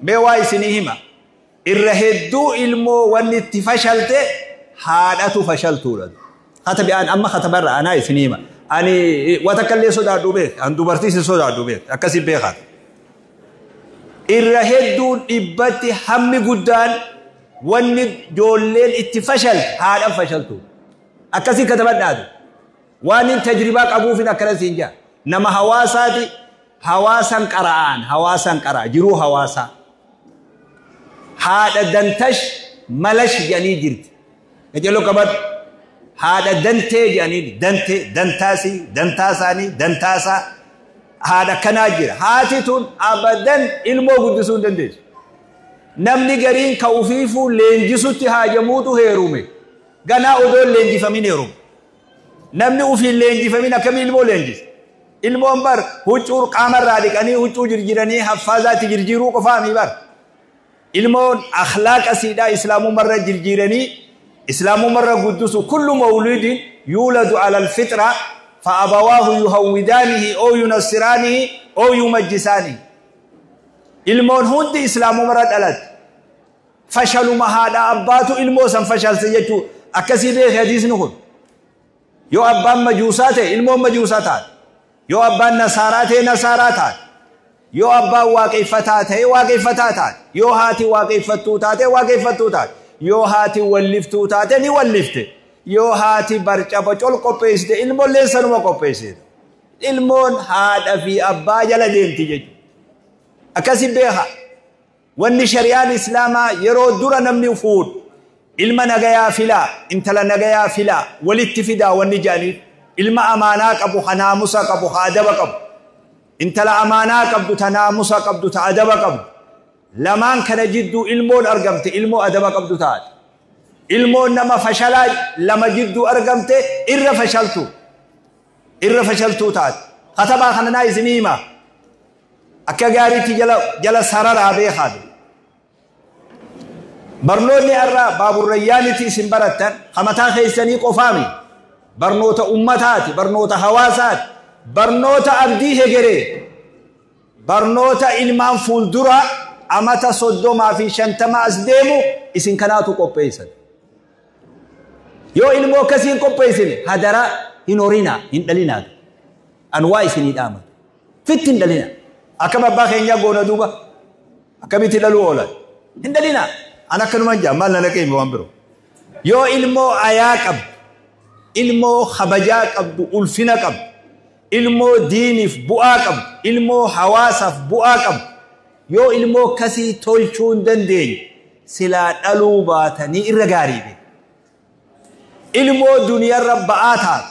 Mee waa isinii hima. Irra hedduu ilmoo wanni itti fashalte haadhatu fashaltuudha. Katabi an amma katabarra anaa isinii hima. Ani waa takka illee sodaadhu beek. An dubartii isin sodaadhu beek. Akkasii beekaa. Irra hedduun dhibbatti hammi guddaan wanni ijoolleen itti fashalte haadhan fashaltu. Akkasii katabadhaatu. Waan hin tajribaa qabuufin akkana siin jaa. Nama hawaasaati hawaasan qara'aan hawaasan qara'a jiruu hawaasaa. Haadha dantash malash jedhanii jirti. Qajeeloo qabadhu. Haadha dantee jedhanii dantee dantaasii dantaasaanii dantaasaa haadha akkanaa jira. Haati tun abadan ilmoo guddisuu hin dandeessu. Namni gariin ka ufiifuu leenjisutti haajamuutu heerume. Ganaa odoo hin leenjifamin heerume. Namni ufiin leenjifamin akkamiin ilmoo leenjisa? Ilmoon bar huccuu qaamarraa dhiqanii huccuu jirjiranii haffaazaatti jirjiiruu qofaami bar. Ilmoon akhlaaqa siidhaa islaamumarra jirjiiranii islaamumarra guddisu kullu mawludin yuuladu ala alfitra fa abawaahu yuhawwidaanihi oo yunassiraanihi oo yumajjisaanihi. Ilmoon hundi islaamumarra dhalatti. Fashaluma haadha abbaatu ilmoo san fashalse jechuu akkasii beeke hadiisni kun. Yoo abbaan majuusaa ta'e ilmoon majuusaa taate. Yoo abbaan nasaaraa ta'e nasaaraa taate. Yoo abbaan waaqeffataa ta'e waaqeffataa taate. Yoo haati waaqeffattuu taate waaqeffattuu taate. Yoo haati walliftuu taate ni wallifte. Yoo haati barca bocol qopheessite ilmoolleen sanuma qopheessite. Ilmoon haadha fi abbaa jala deemti jechuudha. Akkasi beeka. Wanni shari'aan Islaamaa yeroo dura namni fuudhu ilma nagayaa filaa, intala nagayaa filaa, walitti fidaa wanni jedhaniif ilma amaanaa qabu, ka naamusa qabu, ka adaba qabu. Intala amaanaa qabdu, ta naamusa qabdu, ta adaba qabdu. Lamaan kana jidduu ilmoon argamte ilmoo adaba qabdu taate. Ilmoon nama fashalaa lama jidduu argamte irra fashaltu. Irra fashaltuu taate. Katabaa kana naa isinii himaa. Akka gaariitti jala jala sararaa beekaa. Barnoonni har'a baaburrayyaanitti isin barattan ka mataa keessanii qofaami. Barnoota ummataati, barnoota hawaasaati, barnoota abdii hegeree, barnoota ilmaan fuuldura amata 30 fi 50 as deemu isin kanaatu qopheessan. Yoo ilmoo akkasii hin qopheessine hadaraa hin horinaa, hin dhalinaa. An waa isinii dhaamatu. Fitti hin dhalina. Akkam abbaa keenyaa goona duuba? Akkamitti dhaluu oolan? Hin dhalina. An akkanumaan jaa maal na naqee waan biroo. Yoo ilmoo ayaa qabdu, ilmoo kabajaa qabdu, ulfina qabdu, ilmoo diiniif bu'aa qabdu, ilmoo hawaasaaf bu'aa qabdu, yoo ilmoo akkasii tolchuu hin dandeenye silaa dhaluu baatanii irra gaarii be. Ilmoo duniyarra ba'aa taatu,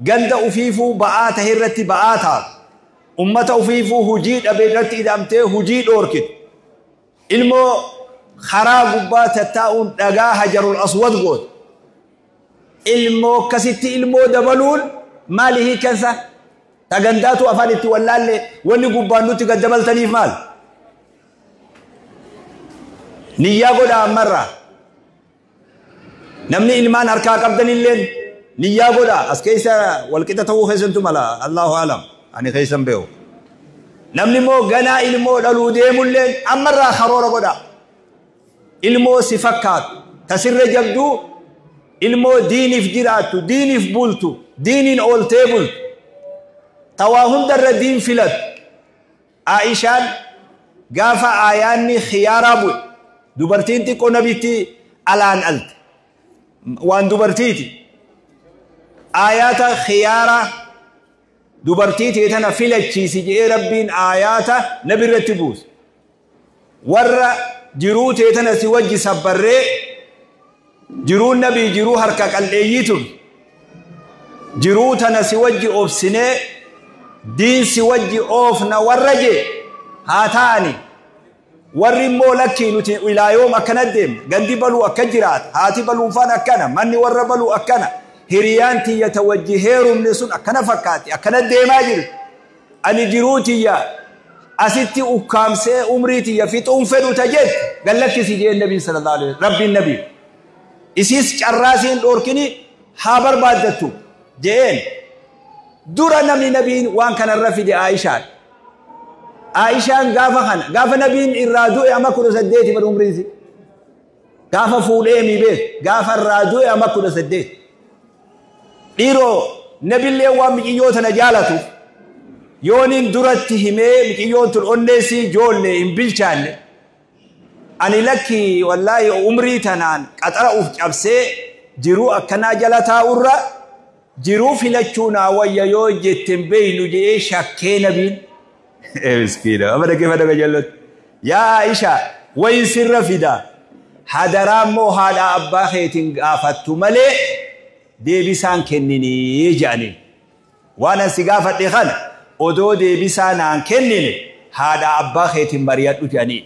ganda ufiifuu ba'aa tahe irratti ba'aa taatu, ummata ufiifuu hujii dhabe irratti hidhamtee hujii dhoorkitu, ilmoo karaa gubbaa tattaa'uun dhagaa hajarul aswad gootu. Ilmoo akkasitti ilmoo dabaluun maali hiikansa? Ta gandaatu afaan itti wallaalle wanni gubbaan nutti gad dabaltaniif maal? Niyyaa godhaa ammarraa. Namni ilmaan harkaa qabdanilleen niyyaa godhaa. As keessa walqixa ta'uu keessantu mala. Allahu alam. Ani keessan beeku. Namni immoo ganaa ilmoo dhaluu deemulleen ammarraa karoora godhaa. Ilmoo si fakkaatu, ta sirra jabduu, ilmoo diiniif jiraattu, diiniif bultu, diiniin ooltee bultu, ta waa hundarra diin filattu. Aishaan gaafa aayaanni khiyaaraa bu'e dubartiin xiqqoo nabitti alaan alte. Waan dubartiiti. Aayaata khiyaaraa dubartii tee tana filachiisi jedhee Rabbiin aayaata nabi irratti buuse. Warra jiruu tee tana si wajji sabbarree jiruun nabii jiruu harka qal'eeyyii turte. Jiruu tana si wajji obsinee diin si wajji oofna warra jee haa ta'ani. Warri immoo lakkii nuti ilaa yoom akkana deemna, gandi baluu akka jiraata, haati baluunfaan akkana, manni warra baluu akkana, hiriyaan tiyya ta wajji heerumne sun akkana fakkaatti, akkana deemaa jirti. Ani jiruu tiyya asitti ukkaamsee umrii tiyya fixuun fedhu ta jette gallakkisi jeen nabiin sallallahu alaihi wasallam rabbiin nabii. Isiis carraa siin dhoorkini haa barbaaddattu je'een. Dura namni nabiin waan kanarra fide Aishaan. Aishaan gaafa kana gaafa nabiin irraa du'e ama 18 bar umriisi. Gaafa fuudhee mi beek gaafa irraa du'e ama 18. Dhiiroo nabillee waan miqiyyoo tana jaalatu yooniin duratti himee miqiyyoon tun onneesii ijoollee hin bilchaanne ani lakki wallaahi umrii tanaan qaxara uf cabsee jiruu akkanaa jala taa'urra jiruu filachuu naa wayya yoo jette hin beeynu je'ee shakkee nabiin. Miskiina amma dhaggeeffadha qajeellotti. Yaa Aisha wayin sirra fida hadaraa immoo haadha abbaa keetiin gaafattu malee deebisaan kenninii jedhaniin. Waan an si gaafadhe kana odoo deebisaa naan kennine haadha abbaa keetiin mari'adhu jedhaniin.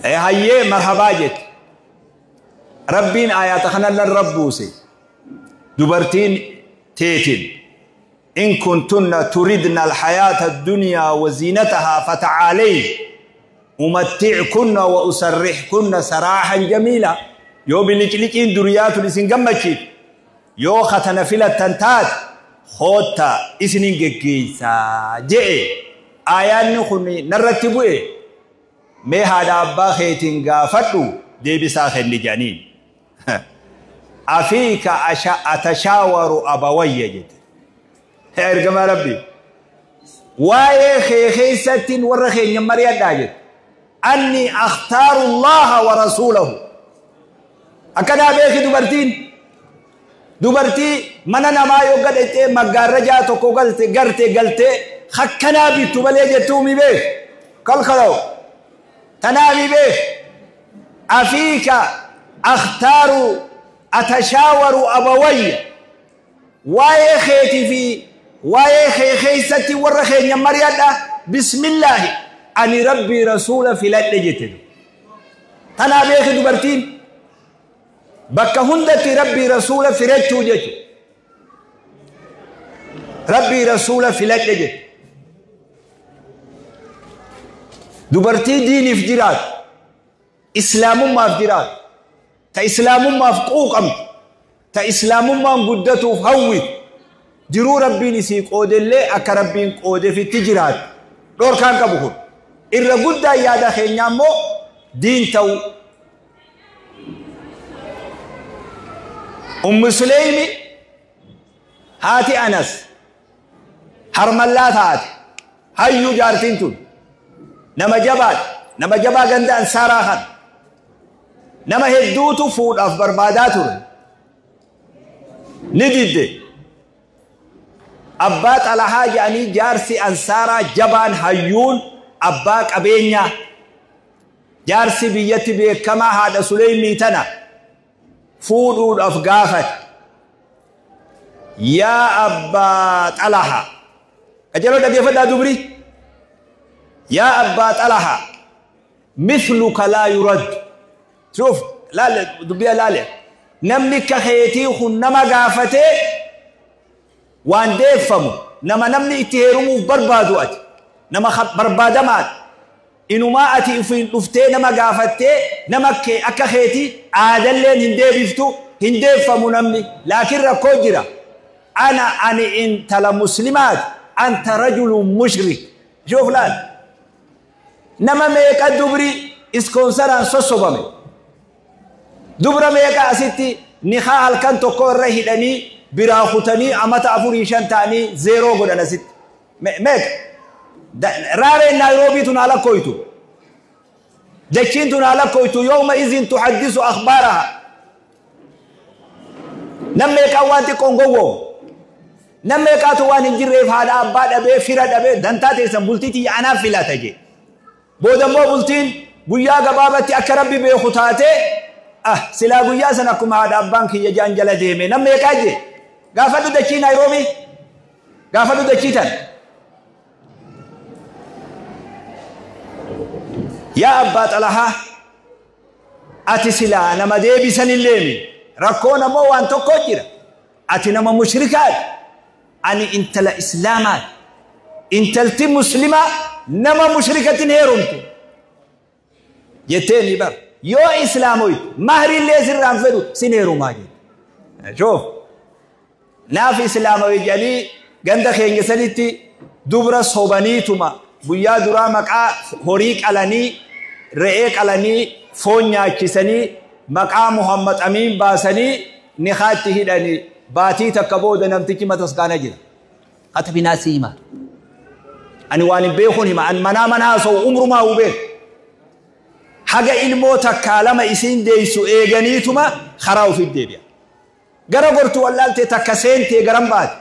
Hayyee marhabaa jette. Rabbiin aayaata kanallan rabbuuse dubartiin teetin in kuntunna turidna alhayaata addunyaa wa ziinatahaa fata'aalayn umatti'kunna wa usarrihkunna saraahan jamiila yoo bilicliciin duriyaa tun isin gammachiif yoo katana filattan taate hoottaa isinin geggeessaa je'e aayaanni kun narratti bu'e mee haadha abbaa keetiin gaafadhu deebisaa kenni jedhaniin. Afiika atashaawaru abawayya jette. Ergamaa Rabbii waa'ee kee keessattiin warra keenya mari'adhaa jette. Anni akhtaaru Allaha wa rasuulahu. Akkanaa beeki dubartiin. Dubartii mana namaa yoo gadhattee maggaarrajaa tokko galte garte galtee hakkanaa bittu malee jettuu mi beek. Kalkaloo. Tanaa mi beek. Afiika akhtaaru atashaawaru abawayya. Waa'ee keetii fi waa'ee kee keessatti warra keenya mari'adha. Bismillaahi ani rabbii rasuula filadhe jette. Tanaa beeki dubartiin. Bakka hundatti rabbii rasuula filachuu jechuudha. Rabbii rasuula filadhe jette. Dubartii diiniif jiraatu, islaamummaaf jiraatu, ta islaamummaaf quuqamtu, ta islaamummaan guddatuuf hawwitu, jiruu rabbiin isii qoodellee akka rabbiin qoodefitti jiraatu. Dhorkaan qabu kun. Irra guddaan yaada keenyaa immoo diin ta'uu. Ummu Suleymi haati Anas harmallaa taate hayyuu jaartiin tun nama jabaadha nama jabaa ganda ansaaraa kana nama hedduutu fuudhaaf barbaadaa ture ni didde. Abbaa Xalahaa jedhanii jaarsi ansaaraa jabaan hayyuun abbaa qabeenyaa jaarsi biyyatti beekamaa haadha Suleymii tana fuudhuudhaaf gaafate. Yaa abbaa Xalahaa qajeeloo dhaggeeffadhaa dubri. Yaa abbaa Xalahaa mithluka laa yurad. Shuuf laale dubbiya laale namni akka keetii kun nama gaafatee waan deeffamu nama namni itti heerumuuf barbaadu ati nama barbaadamaadha. Inumaa ati ofiin dhuftee nama gaafattee nama akka keetii aadalleen hin deebiftu hin deeffamu namni laakiin rakkoo jira. Ana ani intala muslimaati anta rajulun mushrik. Shuuf laal nama meeqa dubri iskoonsaraan sossobame dubra meeqa asitti nikaa halkan tokko irra hidhanii biraa kutanii amata 4 5 ta'anii 0 godhan asitti meeqa raareen Naayiroobii tun haala koytu dachiin tun haala koytu yooma izin tuhaddisu akhbaaraha nam meeqaan waan xiqqoon gowwoomu nam meeqaatu waan hin jirreef haadha abbaa dhabee fira dhabee dantaa teessan bultii tiyya anaaf filata jee. Booda immoo bultiin guyyaa gabaabatti akka rabbi beeku taatee silaa guyyaa san akkuma haadha abbaan kiyya jaan jala deeme nam meeqaa jee gaafadhu dachii Naayiroobii gaafadhu dachii tan. Yaa abbaa Xalahaa ati silaa nama deebisan illeemi rakkoon ammoo waan tokko jira ati nama mushrikaati ani intala islaamaati intalti muslimaa nama mushrikatin heerumtu jetteeni bar yoo islaamoytu mahriillee sirraan fedhu sin heerumaa jette. Shoof naaf islaamawi jedhanii ganda keenya sanitti Dubra sobaniituma guyyaa duraa maqaa horii qalanii, re'ee qalanii, foon nyaachisanii, maqaa Muhammad Amiin baasanii nikaatti hidhanii, baatii takka booda namtichi mataskaana jira. Katabinaa si hima. Ani waan hin beekuun hima. An manaa mana haasa'u umrumaa hubee. Haga ilmoo takkaa lama isiin deessu eeganiituma karaa ofiit deebi'a. Gara gortu wallaaltee takka seentee garan baate.